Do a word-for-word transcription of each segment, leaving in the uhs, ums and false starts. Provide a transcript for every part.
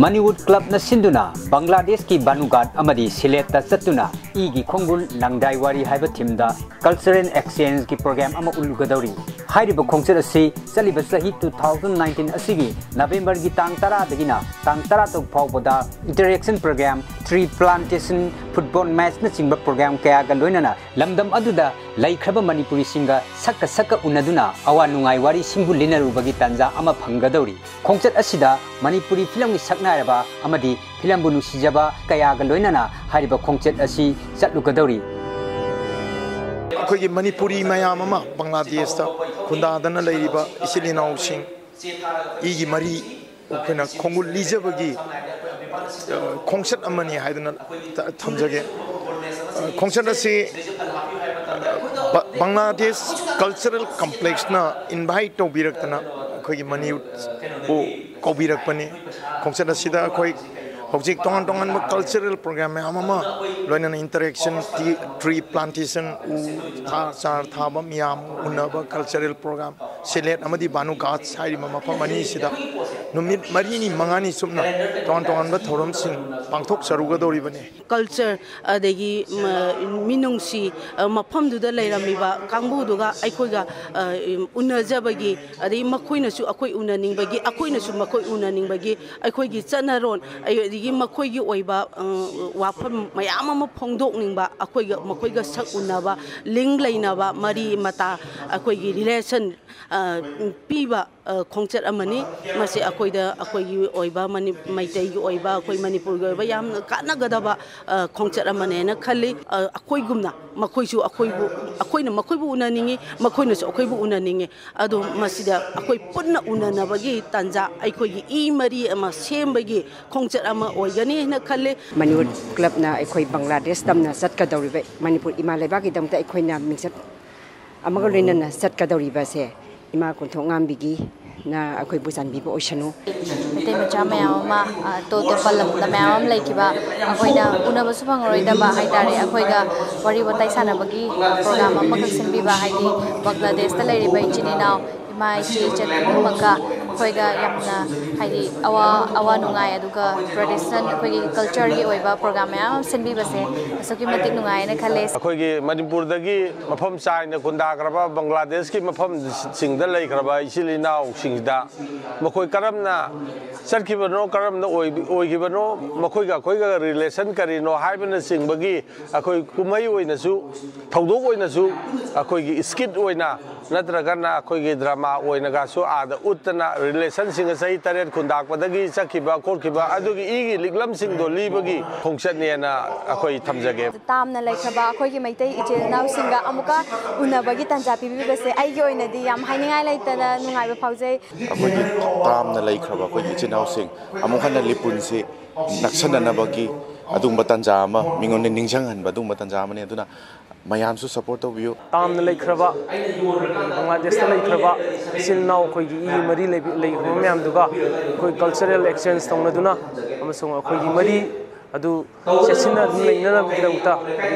ꯃꯅꯤꯋꯨꯗ ꯀ꯭ꯂꯕꯅ ꯁꯤꯟꯗꯨꯅ ꯕꯪꯒ꯭ꯂꯥꯗꯦꯁꯀꯤ ꯕꯥꯅꯨꯒꯥꯠ ꯑꯃꯗꯤ ꯁꯤꯂꯦꯠꯇ ꯆꯠꯇꯨꯅ ꯏꯒꯤ ꯈꯣꯡꯒꯨꯜ ꯂꯪꯗꯥꯏ ꯋꯥꯔꯤ ꯍꯥꯏꯕ ꯊꯤꯝꯗ ꯀꯜꯆꯔꯦꯜ ꯑꯦꯛꯁꯆꯦꯟꯖꯀꯤ ꯄ꯭ꯔꯣꯒ꯭ꯔꯥꯝ ꯑꯃ ꯎꯠꯂꯨꯒꯗꯧꯔꯤ꯫ ꯍꯥꯏꯔꯤꯕ ꯈꯣꯡꯆꯠ ꯑꯁꯤ ꯆꯠꯂꯤꯕ ꯆꯍꯤ two thousand nineteen ꯑꯁꯤꯒꯤ ꯅꯕꯦꯝꯕꯔꯒꯤ ꯇꯥꯡ ꯇꯔꯥꯗꯒꯤꯅ ꯇꯥꯡ ꯇꯔꯥꯇꯔꯨꯛ ꯐꯥꯎꯕꯗ interaction programme, tree plantation, football ꯃꯦꯆꯅꯆꯤꯡꯕ ꯄ꯭ꯔꯣꯒ꯭ꯔꯥꯝ ꯀꯌꯥꯒ ꯂꯣꯏꯅꯅ ꯂꯝꯗꯝ ꯑꯗꯨꯗ ꯂꯩꯈ꯭ꯔꯕ ꯃꯅꯤꯄꯨꯔꯤꯁꯤꯡꯒ ꯁꯛꯀ ꯁꯛꯀ ꯎꯅꯗꯨꯅ ꯑꯋꯥ ꯅꯨꯡꯉꯥꯏ ꯋꯥꯔꯤꯁꯤꯡꯕꯨ ꯂꯤꯅꯔꯨꯕꯒꯤ ꯇꯥꯟꯖꯥ ꯑꯃ ꯐꯪꯒꯗꯧꯔꯤ꯫ ꯈꯣꯡꯆꯠ ꯑꯁꯤꯗ ꯃꯅꯤꯄꯨꯔꯤ ꯐꯤꯂꯝꯒꯤ ꯁꯛꯅꯥꯏꯔꯕ ꯑꯃꯗꯤ ꯐꯤꯂꯝꯕꯨ ꯅꯨꯡꯁꯤꯖꯕ ꯀꯌꯥꯒ ꯂꯣꯏꯅꯅ ꯍꯥꯏꯔꯤꯕ ꯈꯣꯡꯆꯠ ꯑꯁꯤ ꯆꯠꯂꯨꯒꯗꯧꯔꯤ꯫ ꯑꯩꯈꯣꯏꯒꯤ ꯃꯅꯤꯄꯨꯔꯤ ꯃꯌꯥꯝ ꯑꯃ ꯕꯪꯒ꯭ꯂꯥꯗꯦꯁꯇ ꯈꯨꯟꯗꯥꯗꯅ ꯂꯩꯔꯤꯕ ꯏꯆꯤꯜ ꯏꯅꯥꯎꯁꯤꯡ, ꯏꯒꯤ ꯃꯔꯤ ꯑꯩꯈꯣꯏꯅ ꯈꯣꯡꯒꯨꯜ ꯂꯤꯖꯕꯒꯤ, ꯑ, ꯈꯣꯡꯆꯠ ꯑꯃꯅꯤ ꯍꯥꯏꯗꯨꯅ ꯊ-, ꯊꯝꯖꯒꯦ꯫ ꯑ, ꯈꯣꯡꯆꯠ ꯑꯁꯤ, ꯑ, ꯕ-, ꯕꯪꯒ꯭ꯂꯥꯗꯦꯁ ꯀꯜꯆꯔꯦꯜ ꯀꯝꯄ꯭ꯂꯦꯛꯁꯅ ꯏꯟꯚꯥꯏꯠ ꯇꯧꯕꯤꯔꯛꯇꯅ ꯑꯩꯈꯣꯏꯒꯤ ꯃꯅꯤꯄꯨꯔꯕꯨ ꯀꯧꯕꯤꯔꯛꯄꯅꯤ꯫ ꯈꯣꯡꯆꯠ ꯑꯁꯤꯗ ꯑꯩꯈꯣꯏ ꯍꯧꯖꯤꯛ ꯇꯣꯉꯥꯟ ꯇꯣꯉꯥꯟꯕ ꯀꯜꯆꯔꯦꯜ ꯄ꯭ꯔꯣꯒ꯭ꯔꯥꯝ ꯃꯌꯥꯝ ꯑꯃ, ꯂꯣꯏꯅꯅ ꯏꯟꯇꯔꯦꯛꯁꯟ, ꯇꯤ-, ꯇ꯭ꯔꯤ ꯄ꯭ꯂꯥꯟꯇꯦꯁꯟ, ꯎ ꯊꯥ-, ꯆꯥꯔ ꯊꯥꯕ ꯃꯌꯥꯝ ꯎꯅꯕ ꯀꯜꯆꯔꯦꯜ ꯄ꯭ꯔꯣꯒ꯭ꯔꯥꯝ, ꯁꯤꯂꯦꯠ ꯑꯃꯗꯤ ꯕꯥꯅꯨꯒꯥꯠ ꯍꯥꯏꯔꯤꯕ ꯃꯐꯝ ꯑꯅꯤꯁꯤꯗ ꯅꯨꯃꯤꯠ ꯃꯔꯤꯅꯤ ꯃꯉꯥꯅꯤ ꯆꯨꯞꯅ ꯇꯣꯉꯥꯟ ꯇꯣꯉꯥꯟꯕ ꯊꯧꯔꯝꯁꯤꯡ ꯄꯥꯡꯊꯣꯛꯆꯔꯨꯒꯗꯧꯔꯤꯕꯅꯤ꯫ ꯀꯜꯆꯔ, ꯑꯗꯒꯤ ꯃ-, ꯃꯤꯅꯨꯡꯁꯤ, ꯑ, ꯃꯐꯝꯗꯨꯗ ꯂꯩꯔꯝꯃꯤꯕ ꯀꯥꯡꯕꯨꯗꯨꯒ ꯑꯩꯈꯣꯏꯒ, ꯑ, ꯎꯅꯖꯕꯒꯤ, ꯑꯗꯒꯤ ꯃꯈꯣꯏꯅꯁꯨ ꯑꯩꯈꯣꯏ ꯎꯅꯅꯤꯡꯕꯒꯤ, ꯑꯩꯈꯣꯏꯅꯁꯨ ꯃꯈꯣꯏ ꯎꯅꯅꯤꯡꯕꯒꯤ ꯑꯩꯈꯣꯏꯒꯤ ꯆꯠꯅꯔꯣꯟ, ꯑꯗꯒꯤ ꯃꯈꯣꯏꯒꯤ ꯑꯣꯏꯕ, ꯑ, ꯋꯥꯐꯝ ꯃꯌꯥꯝ ꯑꯃ ꯐꯣꯡꯗꯣꯛꯅꯤꯡꯕ, ꯑꯩꯈꯣꯏꯒ ꯃꯈꯣꯏꯒ ꯁꯛ ꯎꯅꯕ, ꯂꯤꯡ ꯂꯩꯅꯕ, ꯃꯔꯤ ꯃꯇꯥ, ꯑꯩꯈꯣꯏꯒꯤ ꯔꯤꯂꯦꯁꯟ, ꯑ, ꯄꯤꯕ, ꯑ, ꯈꯣꯡꯆꯠ ꯑꯃꯅꯤ꯫ ꯃꯁꯤ ꯑꯩꯈꯣꯏꯗ, ꯑꯩꯈꯣꯏꯒꯤ ꯑꯣꯏꯕ ꯃꯅꯤ-, ꯃꯩꯇꯩꯒꯤ ꯑꯣꯏꯕ, ꯑꯩꯈꯣꯏ ꯃꯅꯤꯄꯨꯔꯒꯤ ꯑꯣꯏꯕ ꯌꯥꯝꯅ ꯀꯥꯟꯅꯒꯗꯕ, ꯑ, ꯈꯣꯡꯆꯠ ꯑꯃꯅꯦꯅ ꯈꯜꯂꯤ꯫ ꯑ, ꯑꯩꯈꯣꯏꯒꯨꯝꯅ ꯃꯈꯣꯏꯁꯨ ꯑꯩꯈꯣꯏꯕꯨ, ꯑꯩꯈꯣꯏꯅ ꯃꯈꯣꯏꯕꯨ ꯎꯅꯅꯤꯡꯉꯤ, ꯃꯈꯣꯏꯅꯁꯨ ꯑꯩꯈꯣꯏꯕꯨ ꯎꯅꯅꯤꯡꯉꯤ꯫ ꯑꯗꯣ ꯃꯁꯤꯗ ꯑꯩꯈꯣꯏ ꯄꯨꯟꯅ ꯎꯅꯅꯕꯒꯤ ꯇꯥꯟꯖꯥ, ꯑꯩꯈꯣꯏꯒꯤ ꯏ ꯃꯔꯤ ꯑꯃ ꯁꯦꯝꯕꯒꯤ ꯈꯣꯡꯆꯠ ꯑꯃ ꯑꯣꯏꯒꯅꯤ ꯍꯥꯏꯅ ꯈꯜꯂꯤ꯫ ꯃꯅꯤꯄꯨꯔ ꯀ꯭ꯂꯕꯅ ꯑꯩꯈꯣꯏ ꯕꯪꯒ꯭ꯂꯥꯗꯦꯁ ꯇꯝꯅ ꯆꯠꯀꯗꯧꯔꯤꯕ, ꯃꯅꯤꯄꯨꯔ ꯏꯃꯥ ꯂꯩꯕꯥꯛꯀꯤꯗꯃꯛꯇ ꯑꯩꯈꯣꯏꯅ ꯃꯤꯡꯆꯠ ꯑꯃꯒ ꯂꯣꯏꯅꯅ ꯆꯠꯀꯗꯧꯔꯤꯕꯁꯦ ꯏꯃꯥ ꯀꯣꯟꯊꯣꯛꯉꯥꯝꯕꯤꯒꯤꯅ ꯑꯩꯈꯣꯏꯕꯨ ꯆꯥꯟꯕꯤꯕ ꯑꯣꯏꯁꯅꯨ꯫ ꯃꯩꯇꯩ ꯃꯆꯥ ꯃꯌꯥꯝ ꯑꯃ, ꯑ, ꯑꯇꯣꯞ ꯑꯇꯣꯞꯄ ꯂꯝꯗ ꯃꯌꯥꯝ ꯑꯃ ꯂꯩꯈꯤꯕ, ꯑꯩꯈꯣꯏꯅ ꯎꯅꯕꯁꯨ ꯐꯪꯉꯔꯣꯏꯗꯕ ꯍꯥꯏꯇꯥꯔꯦ, ꯑꯩꯈꯣꯏꯒ ꯋꯥꯔꯤ ꯋꯥꯇꯥꯏ ꯁꯥꯟꯅꯕꯒꯤ ꯄ꯭ꯔꯣꯒ꯭ꯔꯥꯝ ꯑꯃꯈꯛ ꯁꯤꯟꯕꯤꯕ, ꯍꯥꯏꯗꯤ ꯕꯪꯒ꯭ꯂꯥꯗꯦꯁꯇ ꯂꯩꯔꯤꯕ ꯏꯆꯤꯟ ꯏꯅꯥꯎ, ꯏꯃꯥ, ꯏꯆꯦ, ꯏꯆꯟ ꯄꯨꯝꯅꯃꯛꯀ ꯑꯩꯈꯣꯏꯒ ꯌꯥꯝꯅ, ꯍꯥꯏꯗꯤ, ꯑꯋꯥ ꯑꯋꯥ ꯅꯨꯡꯉꯥꯏ, ꯑꯗꯨꯒ ꯇ꯭ꯔꯦꯗꯤꯁꯅꯦꯜ ꯑꯩꯈꯣꯏꯒꯤ ꯀꯜꯆꯔꯒꯤ ꯑꯣꯏꯕ ꯄ꯭ꯔꯣꯒ꯭ꯔꯥꯝ ꯃꯌꯥꯝ ꯑꯃ ꯁꯤꯟꯕꯤꯕꯁꯦ ꯑꯁꯨꯛꯀꯤ ꯃꯇꯤꯛ ꯅꯨꯡꯉꯥꯏꯅ ꯈꯜꯂꯦ꯫ ꯑꯩꯈꯣꯏꯒꯤ ꯃꯅꯤꯄꯨꯔꯗꯒꯤ ꯃꯐꯝ ꯆꯥꯏꯅ ꯈꯨꯟꯗꯥꯈ꯭ꯔꯕ ꯕꯪꯒ꯭ꯂꯥꯗꯦꯁꯀꯤ ꯃꯐꯝꯁꯤꯡꯗ ꯂꯩꯈ꯭ꯔꯕ ꯏꯆꯤꯜ ꯏꯅꯥꯎꯁꯤꯡꯁꯤꯗ ꯃꯈꯣꯏ ꯀꯔꯝꯅ ꯆꯠꯈꯤꯕꯅꯣ, ꯀꯔꯝꯅ ꯑꯣꯏ-, ꯑꯣꯏꯈꯤꯕꯅꯣ, ꯃꯈꯣꯏꯒ ꯑꯩꯈꯣꯏꯒ ꯔꯤꯂꯦꯁꯟ ꯀꯔꯤꯅꯣ ꯍꯥꯏꯕꯅꯆꯤꯡꯕꯒꯤ ꯑꯩꯈꯣꯏ ꯀꯨꯝꯍꯩ ꯑꯣꯏꯅꯁꯨ, ꯊꯧꯗꯣꯛ ꯑꯣꯏꯅꯁꯨ, ꯑꯩꯈꯣꯏꯒꯤ ꯁ꯭ꯀꯤꯠ ꯑꯣꯏꯅ ꯅꯠꯇ꯭ꯔꯒꯅ ꯑꯩꯈꯣꯏꯒꯤ ꯗ꯭ꯔꯃꯥ ꯑꯣꯏꯅꯒꯁꯨ ꯑꯥꯗ ꯎꯠꯇꯅ ꯔꯤꯂꯦꯁꯟꯁꯤꯡ ꯆꯍꯤ ꯇꯔꯦꯠ ꯈꯨꯟꯗꯥꯛꯄꯗꯒꯤ ꯆꯠꯈꯤꯕ ꯈꯣꯠꯈꯤꯕ ꯑꯗꯨꯒꯤ ꯏꯒꯤ ꯂꯤꯛꯂꯝꯁꯤꯡꯗꯣ ꯂꯤꯕꯒꯤ ꯈꯣꯡꯆꯠꯅꯦꯅ ꯑꯩꯈꯣꯏ ꯊꯝꯖꯒꯦ꯫ ꯇꯥꯝꯅ ꯂꯩꯈ꯭ꯔꯕ ꯑꯩꯈꯣꯏꯒꯤ ꯃꯩꯇꯩ ꯏꯆꯤꯜ ꯏꯅꯥꯎꯁꯤꯡꯒ ꯑꯃꯨꯛꯀ ꯎꯅꯕꯒꯤ ꯇꯥꯟꯖꯥ ꯄꯤꯕꯤꯕꯁꯦ ꯑꯩꯒꯤ ꯑꯣꯏꯅꯗꯤ ꯌꯥꯝ ꯍꯥꯏꯅꯤꯡꯉꯥꯏ ꯂꯩꯇꯅ ꯅꯨꯡꯉꯥꯏꯕ ꯐꯥꯎꯖꯩ꯫ ꯑꯩꯈꯣꯏꯒꯤ ꯇꯥꯝꯅ ꯂꯩꯈ꯭ꯔꯕ ꯑꯩꯈꯣꯏꯒꯤ ꯏꯆꯤꯜ ꯏꯅꯥꯎꯁꯤꯡ ꯑꯃꯨꯛ ꯍꯟꯅ ꯂꯤꯄꯨꯟꯁꯤ ꯅꯛꯁꯟꯅꯅꯕꯒꯤ ꯑꯗꯨꯒꯨꯝꯕ ꯇꯥꯟꯖꯥ ꯑꯃ ꯃꯤꯉꯣꯟꯗ ꯅꯤꯡꯁꯤꯡꯍꯟꯕ ꯑꯗꯨꯒꯨꯝꯕ ꯇꯥꯟꯖꯥ ꯑꯃꯅꯤ꯫ ꯑꯗꯨꯅ ꯃꯌꯥꯝꯁꯨ ꯁꯞꯄꯣꯔꯠ ꯇꯧꯕꯤꯌꯨ꯫ ꯇꯥꯝꯅ ꯂꯩꯈ꯭ꯔꯕ ꯕꯪꯒ꯭ꯂꯥꯗꯦꯁꯇ ꯂꯩꯈ꯭ꯔꯕ ꯏꯆꯤꯜ ꯏꯅꯥꯎ ꯑꯩꯈꯣꯏꯒꯤ ꯏꯒꯤ ꯃꯔꯤ ꯂꯩꯕꯤ-, ꯂꯩꯈ꯭ꯔꯕ ꯃꯌꯥꯝꯗꯨꯒ ꯑꯩꯈꯣꯏ ꯀꯜꯆꯔꯦꯜ ꯑꯦꯛꯁꯆꯦꯟꯖ ꯇꯧꯅꯗꯨꯅ ꯑꯃꯁꯨꯡ ꯑꯩꯈꯣꯏꯒꯤ ꯃꯔꯤ ꯑꯗꯨ ꯆꯦꯠꯁꯤꯟꯅ ꯑꯗꯨꯝ ꯂꯩꯅꯅꯕꯒꯤꯗꯃꯛꯇ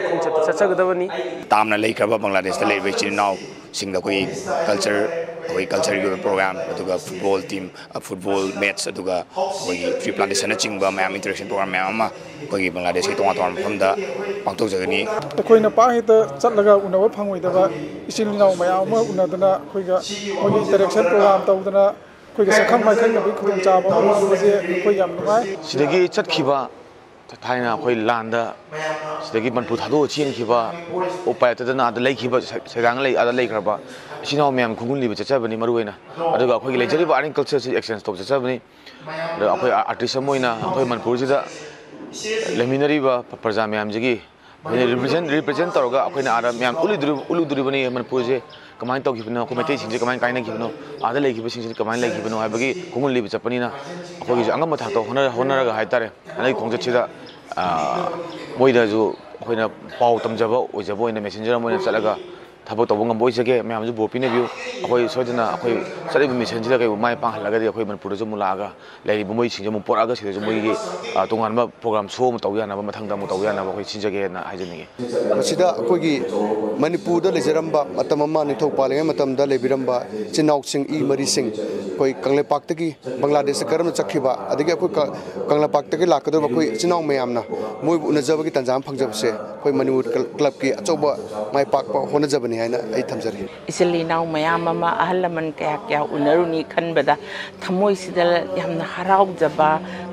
ꯈꯣꯡꯆꯠꯇ ꯆꯠꯆꯒꯗꯕꯅꯤ꯫ ꯇꯥꯝꯅ ꯂꯩꯈ꯭ꯔꯕ ꯕꯪꯒ꯭ꯂꯥꯗꯦꯁꯇ ꯂꯩꯔꯤꯕ ꯏꯆꯤꯜ ꯏꯅꯥꯎꯁꯤꯡꯗ ꯑꯩꯈꯣꯏꯒꯤ ꯀꯜꯆꯔ, ꯑꯩꯈꯣꯏꯒꯤ ꯀꯜꯆꯔꯒꯤ ꯑꯣꯏꯕ ꯄ꯭ꯔꯣꯒ꯭ꯔꯥꯝ, ꯑꯗꯨꯒ ꯐꯨꯠꯕꯣꯜ ꯇꯤꯝ, ꯑ, ꯐꯨꯠꯕꯣꯜ ꯃꯦꯠꯆ, ꯑꯗꯨꯒ ꯑꯩꯈꯣꯏꯒꯤ ꯇ꯭ꯔꯤ ꯄ꯭ꯂꯥꯟꯇꯦꯁꯟꯅꯆꯤꯡꯕ ꯃꯌꯥꯝ, ꯏꯟꯇꯔꯦꯛꯁꯟ ꯄ꯭ꯔꯣꯒ꯭ꯔꯥꯝ ꯃꯌꯥꯝ ꯑꯃ ꯑꯩꯈꯣꯏꯒꯤ ꯕꯪꯒ꯭ꯂꯥꯗꯦꯁꯀꯤ ꯇꯣꯉꯥꯟ ꯇꯣꯉꯥꯟꯕ ꯃꯐꯝꯗ ꯄꯥꯡꯊꯣꯛꯆꯒꯅꯤ꯫ ꯑꯩꯈꯣꯏꯅ ꯄꯥꯛ ꯍꯦꯛꯇ ꯆꯠꯂꯒ ꯎꯅꯕ ꯐꯪꯉꯣꯏꯗꯕ ꯏꯆꯤꯜ ꯏꯅꯥꯎ ꯃꯌꯥꯝ ꯑꯃ ꯎꯅꯗꯅ ꯑꯩꯈꯣꯏꯒ ꯃꯣꯏꯒꯤ ꯏꯟꯇꯔꯦꯛꯁꯟ ꯄ꯭ꯔꯣꯒ꯭ꯔꯥꯝ ꯇꯧꯗꯅ ꯑꯩꯈꯣꯏꯒꯤ ꯁꯛꯈꯪ ꯃꯥꯏꯈꯪꯅꯕꯒꯤ ꯈꯨꯗꯣꯡꯆꯥꯕ ꯑꯃ ꯐꯪꯕꯁꯦ ꯑꯩꯈꯣꯏ ꯌꯥꯝ ꯅꯨꯡꯉꯥꯏ꯫ ꯁꯤꯗꯒꯤ ꯆꯠꯈꯤꯕ ꯊꯥꯏꯅ ꯑꯩꯈꯣꯏ ꯂꯥꯟꯗ ꯁꯤꯗꯒꯤ ꯃꯅꯤꯄꯨꯔ ꯊꯥꯗꯣꯛꯑ ꯆꯦꯟꯈꯤꯕ, ꯎꯄꯥꯏ ꯂꯩꯇꯗꯅ ꯑꯥꯗ ꯂꯩꯈꯤꯕ, ꯁꯦ-, ꯁꯦꯒꯥꯡ ꯂꯩ, ꯑꯥꯗ ꯂꯩꯈ꯭ꯔꯕ ꯏꯆꯤꯜ ꯏꯅꯥꯎ ꯃꯌꯥꯝ ꯈꯣꯡꯒꯨꯜ ꯂꯤꯕ ꯆꯠꯆꯕꯅꯤ ꯃꯔꯨꯑꯣꯏꯅ꯫ ꯑꯗꯨꯒ ꯑꯩꯈꯣꯏꯒꯤ ꯂꯩꯖꯔꯤꯕ ꯑꯥꯔꯠ ꯑꯦꯟ ꯀꯜꯆꯔꯁꯤ ꯑꯦꯛꯁꯆꯦꯟꯖ ꯇꯧꯕ ꯆꯠꯆꯕꯅꯤ꯫ ꯑꯗꯣ ꯑꯩꯈꯣꯏ ꯑꯥꯔꯇꯤꯁ ꯑꯃ ꯑꯣꯏꯅ ꯑꯩꯈꯣꯏ ꯃꯅꯤꯄꯨꯔꯁꯤꯗ ꯂꯩꯃꯤꯟꯅꯔꯤꯕ ꯄ꯭ꯔꯖꯥ ꯃꯌꯥꯝꯁꯤꯒꯤ ꯑꯩꯈꯣꯏꯅ ꯔꯤꯄ꯭ꯔꯖꯦꯟ, ꯔꯤꯄ꯭ꯔꯖꯦꯟ ꯇꯧꯔꯒ ꯑꯩꯈꯣꯏꯅ ꯑꯥꯗ ꯃꯌꯥꯝ ꯎꯠꯂꯨꯗꯣꯔꯤ-, ꯎꯠꯂꯨꯗꯣꯔꯤꯕꯅꯤ ꯃꯅꯤꯄꯨꯔꯁꯦ ꯀꯃꯥꯏꯅ ꯇꯧꯈꯤꯕꯅꯣ, ꯑꯩꯈꯣꯏ ꯃꯩꯇꯩꯁꯤꯡꯁꯦ ꯀꯃꯥꯏꯅ ꯀꯥꯏꯅꯈꯤꯕꯅꯣ, ꯑꯥꯗ ꯂꯩꯈꯤꯕꯁꯤꯡꯁꯤꯅ ꯀꯃꯥꯏꯅ ꯂꯩꯈꯤꯕꯅꯣ ꯍꯥꯏꯕꯒꯤ ꯈꯣꯡꯒꯨꯜ ꯂꯤꯕ ꯆꯠꯄꯅꯤꯅ ꯑꯩꯈꯣꯏꯒꯤꯁꯨ ꯑꯉꯝꯕ ꯊꯥꯛꯇ ꯍꯣꯠꯅ-, ꯍꯣꯠꯅꯔꯒ ꯍꯥꯏꯇꯥꯔꯦ꯫ ꯍꯟꯗꯛꯀꯤ ꯈꯣꯡꯆꯠꯁꯤꯗ, ꯑ, ꯃꯣꯏꯗꯁꯨ ꯑꯩꯈꯣꯏꯅ ꯄꯥꯎ ꯇꯝꯖꯕ ꯑꯣꯏꯖꯕ ꯑꯣꯏꯅ ꯃꯦꯁꯦꯟꯖꯔ ꯑꯃ ꯑꯣꯏꯅ ꯆꯠꯂꯒ ꯊꯕꯛ ꯇꯧꯕ ꯉꯝꯕ ꯑꯣꯏꯖꯒꯦ꯫ ꯃꯌꯥꯝꯁꯨ ꯕꯣꯔ ꯄꯤꯅꯕꯤꯌꯨ꯫ ꯑꯩꯈꯣꯏ ꯁꯣꯏꯗꯅ ꯑꯩꯈꯣꯏ ꯆꯠꯂꯤꯕ ꯃꯤꯁꯟꯁꯤꯗ ꯀꯩꯒꯨꯝꯕ ꯃꯥꯏ ꯄꯥꯛꯍꯜꯂꯒꯗꯤ ꯑꯩꯈꯣꯏ ꯃꯅꯤꯄꯨꯔꯗꯁꯨ ꯑꯃꯨꯛ ꯂꯥꯛꯑꯒ ꯂꯩꯔꯤꯕ ꯃꯣꯏꯁꯤꯡꯁꯦ ꯑꯃꯨꯛ ꯄꯣꯔꯛꯑꯒ ꯁꯤꯗꯁꯨ ꯃꯣꯏꯒꯤ, ꯑ, ꯇꯣꯉꯥꯟꯕ ꯄ꯭ꯔꯣꯒ꯭ꯔꯥꯝ ꯁꯣ ꯑꯃ ꯇꯧ ꯌꯥꯅꯕ, ꯃꯊꯪꯗ ꯑꯃꯨꯛ ꯇꯧ ꯌꯥꯅꯕ ꯑꯩꯈꯣꯏ ꯁꯤꯟꯖꯒꯦꯅ ꯍꯥꯏꯖꯅꯤꯡꯉꯤ꯫ ꯃꯁꯤꯗ ꯑꯩꯈꯣꯏꯒꯤ ꯃꯅꯤꯄꯨꯔꯗ ꯂꯩꯖꯔꯝꯕ, ꯃꯇꯝ ꯑꯃ ꯅꯤꯡꯊꯧ ꯄꯥꯜꯂꯤꯉꯩ ꯃꯇꯝꯗ ꯂꯩꯕꯤꯔꯝꯕ ꯏꯆꯤꯟ ꯏꯅꯥꯎꯁꯤꯡ, ꯏ ꯃꯔꯤꯁꯤꯡ, ꯑꯩꯈꯣꯏ ꯀꯪꯂꯩꯄꯥꯛꯇꯒꯤ ꯕꯪꯒ꯭ꯂꯥꯗꯦꯁꯇ ꯀꯔꯝꯅ ꯆꯠꯈꯤꯕ, ꯑꯗꯒꯤ ꯑꯩꯈꯣꯏ ꯀ-, ꯀꯪꯂꯩꯄꯥꯛꯇꯒꯤ ꯂꯥꯛꯀꯗꯧꯔꯤꯕ ꯑꯩꯈꯣꯏ ꯏꯆꯤꯟ ꯏꯅꯥꯎ ꯃꯌꯥꯝꯅ ꯃꯣꯏꯕꯨ ꯎꯅꯖꯕꯒꯤ ꯇꯥꯟꯖꯥ ꯑꯃ ꯐꯪꯖꯕꯁꯦ ꯑꯩꯈꯣꯏ ꯃꯅꯤꯄꯨꯔ ꯀ꯭ꯂ-, ꯀ꯭ꯂꯕꯀꯤ ꯑꯆꯧꯕ ꯃꯥꯏ ꯄꯥꯛꯄ ꯍꯣꯠꯅꯖꯕꯅꯤ ꯍꯥꯏꯅ ꯑꯩ ꯊꯝꯖꯔꯤ꯫ ꯏꯆꯤꯜ ꯏꯅꯥꯎ ꯃꯌꯥꯝ ꯑꯃ, ꯑꯍꯜ ꯂꯃꯟ ꯀꯌꯥ ꯀꯌꯥ ꯎꯅꯔꯨꯅꯤ ꯈꯟꯕꯗ ꯊꯃꯣꯏꯁꯤꯗ ꯌꯥꯝꯅ ꯍꯔꯥꯎꯖꯕ,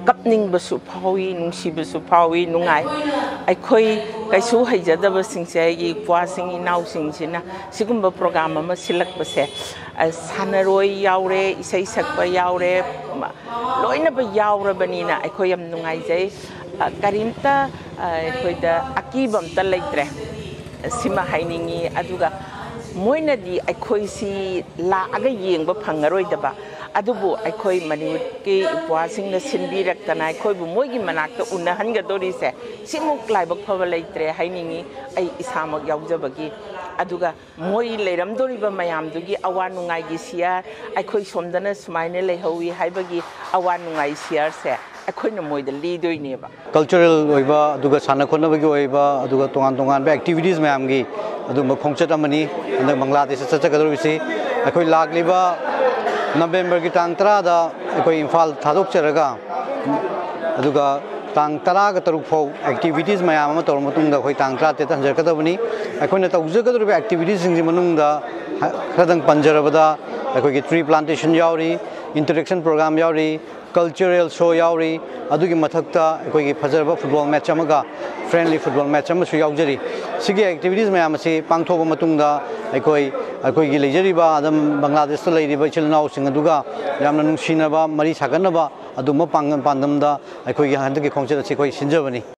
ꯀꯞꯅꯤꯡꯕꯁꯨ ꯐꯥꯎꯏ, ꯅꯨꯡꯁꯤꯕꯁꯨ ꯐꯥꯎꯏ, ꯅꯨꯡꯉꯥꯏ꯫ ꯑꯩꯈꯣꯏ ꯀꯩꯁꯨ ꯍꯩꯖꯗꯕꯁꯤꯡꯁꯦ, ꯑꯩꯒꯤ ꯏꯄ꯭ꯋꯥꯁꯤꯡ ꯏꯅꯥꯎꯁꯤꯡꯁꯤꯅ ꯁꯤꯒꯨꯝꯕ ꯄ꯭ꯔꯣꯒ꯭ꯔꯥꯝ ꯑꯃ ꯁꯤꯜꯂꯛꯄꯁꯦ, ꯑ, ꯁꯥꯟꯅꯔꯣꯏ ꯌꯥꯎꯔꯦ, ꯏꯁꯩ ꯁꯛꯄ ꯌꯥꯎꯔꯦ, ꯃ-, ꯂꯣꯏꯅꯕ ꯌꯥꯎꯔꯕꯅꯤꯅ ꯑꯩꯈꯣꯏ ꯌꯥꯝ ꯅꯨꯡꯉꯥꯏꯖꯩ꯫ ꯑ, ꯀꯔꯤꯝꯇ, ꯑ, ꯑꯩꯈꯣꯏꯗ ꯑꯀꯤꯕ ꯑꯝꯇ ꯂꯩꯇ꯭ꯔꯦ꯫ ꯁꯤꯃ ꯍꯥꯏꯅꯤꯡꯉꯤ꯫ ꯑꯗꯨꯒ ꯃꯣꯏꯅꯗꯤ ꯑꯩꯈꯣꯏꯁꯤ ꯂꯥꯛꯑꯒ ꯌꯦꯡꯕ ꯐꯪꯉꯔꯣꯏꯗꯕ, ꯑꯗꯨꯕꯨ ꯑꯩꯈꯣꯏ ꯃꯅꯤꯄꯨꯔꯒꯤ ꯏꯄ꯭ꯋꯥꯁꯤꯡꯅ ꯁꯤꯟꯕꯤꯔꯛꯇꯅ ꯑꯩꯈꯣꯏꯕꯨ ꯃꯣꯏꯒꯤ ꯃꯅꯥꯛꯇ ꯎꯅꯍꯟꯒꯗꯧꯔꯤꯁꯦ, ꯁꯤꯃꯨꯛ ꯂꯥꯏꯕꯛ ꯐꯕ ꯂꯩꯇ꯭ꯔꯦ ꯍꯥꯏꯅꯤꯡꯉꯤ, ꯑꯩ ꯏꯁꯥꯃꯛ ꯌꯥꯎꯖꯕꯒꯤ꯫ ꯑꯗꯨꯒ ꯃꯣꯏ ꯂꯩꯔꯝꯗꯣꯔꯤꯕ ꯃꯌꯥꯝꯗꯨꯒꯤ ꯑꯋꯥ ꯅꯨꯡꯉꯥꯏꯒꯤ ꯁꯤꯌꯥꯔ, ꯑꯩꯈꯣꯏ ꯁꯣꯝꯗꯅ ꯁꯨꯃꯥꯏꯅ ꯂꯩꯍꯧꯋꯤ ꯍꯥꯏꯕꯒꯤ ꯑꯋꯥ ꯅꯨꯡꯉꯥꯏ ꯁꯤꯌꯥꯔꯁꯦ ꯑꯩꯈꯣꯏꯅ ꯃꯣꯏꯗ ꯂꯤꯗꯣꯏꯅꯦꯕ꯫ ꯀꯜꯆꯔꯦꯜ ꯑꯣꯏꯕ, ꯑꯗꯨꯒ ꯁꯥꯟꯅ ꯈꯣꯠꯅꯕꯒꯤ ꯑꯣꯏꯕ, ꯑꯗꯨꯒ ꯇꯣꯉꯥꯟ ꯇꯣꯉꯥꯟꯕ ꯑꯦꯛꯇꯤꯚꯤꯇꯤꯁ ꯃꯌꯥꯝꯒꯤ ꯑꯗꯨꯒꯨꯝꯕ ꯈꯣꯡꯆꯠ ꯑꯃꯅꯤ ꯍꯟꯗꯛ ꯕꯪꯒ꯭ꯂꯥꯗꯦꯁꯇ ꯆꯠꯆꯒꯗꯧꯔꯤꯕꯁꯤ꯫ ꯑꯩꯈꯣꯏ ꯂꯥꯛꯂꯤꯕ ꯅꯕꯦꯝꯕꯔꯒꯤ ꯇꯥꯡ ꯇꯔꯥꯗ ꯑꯩꯈꯣꯏ ꯏꯝꯐꯥꯜ ꯊꯥꯗꯣꯛꯆꯔꯒ, ꯑꯗꯨꯒ ꯇꯥꯡ ꯇꯔꯥꯒ ꯇꯔꯨꯛ ꯐꯥꯎ ꯑꯦꯛꯇꯤꯚꯤꯇꯤꯁ ꯃꯌꯥꯝ ꯑꯃ ꯇꯧꯔꯕ ꯃꯇꯨꯡꯗ ꯑꯩꯈꯣꯏ ꯇꯥꯡ ꯇꯔꯥꯇꯔꯦꯠꯇ ꯍꯟꯖꯔꯛꯀꯗꯕꯅꯤ꯫ ꯑꯩꯈꯣꯏꯅ ꯇꯧꯖꯒꯗꯧꯔꯤꯕ ꯑꯦꯛꯇꯤꯚꯤꯇꯤꯁꯁꯤꯡꯒꯤ ꯃꯅꯨꯡꯗ ꯈꯔꯗꯪ ꯄꯟꯖꯔꯕꯗ, ꯑꯩꯈꯣꯏꯒꯤ ꯇ꯭ꯔꯤ ꯄ꯭ꯂꯥꯟꯇꯦꯁꯟ ꯌꯥꯎꯔꯤ, ꯏꯟꯇꯔꯦꯛꯁꯟ ꯄ꯭ꯔꯣꯒ꯭ꯔꯥꯝ ꯌꯥꯎꯔꯤ, ꯀꯜꯆꯔꯦꯜ ꯁꯣ ꯌꯥꯎꯔꯤ, ꯑꯗꯨꯒꯤ ꯃꯊꯛꯇ ꯑꯩꯈꯣꯏꯒꯤ ꯐꯖꯔꯕ ꯐꯨꯠꯕꯣꯜ ꯃꯦꯠꯆ ꯑꯃꯒ ꯐ꯭ꯔꯦꯟꯂꯤ ꯐꯨꯠꯕꯣꯜ ꯃꯦꯠꯆ ꯑꯃꯁꯨ ꯌꯥꯎꯖꯔꯤ꯫ ꯁꯤꯒꯤ ꯑꯦꯛꯇꯤꯚꯤꯇꯤꯁ ꯃꯌꯥꯝ ꯑꯁꯤ ꯄꯥꯡꯊꯣꯛꯑꯕ ꯃꯇꯨꯡꯗ ꯑꯩꯈꯣꯏ, ꯑꯩꯈꯣꯏꯒꯤ ꯂꯩꯖꯔꯤꯕ ꯑꯗꯨꯝ ꯕꯪꯒ꯭ꯂꯥꯗꯦꯁꯇ ꯂꯩꯔꯤꯕ ꯏꯆꯤꯜ ꯏꯅꯥꯎꯁꯤꯡ ꯑꯗꯨꯒ ꯌꯥꯝꯅ ꯅꯨꯡꯁꯤꯅꯕ, ꯃꯔꯤ ꯁꯥꯒꯠꯅꯕ ꯑꯗꯨꯝꯕ ꯄꯥꯡ-, ꯄꯥꯟꯗꯝꯗ ꯑꯩꯈꯣꯏꯒꯤ ꯍꯟꯗꯛꯀꯤ ꯈꯣꯡꯆꯠ ꯑꯁꯤ ꯑꯩꯈꯣꯏ ꯁꯤꯟꯖꯕꯅꯤ꯫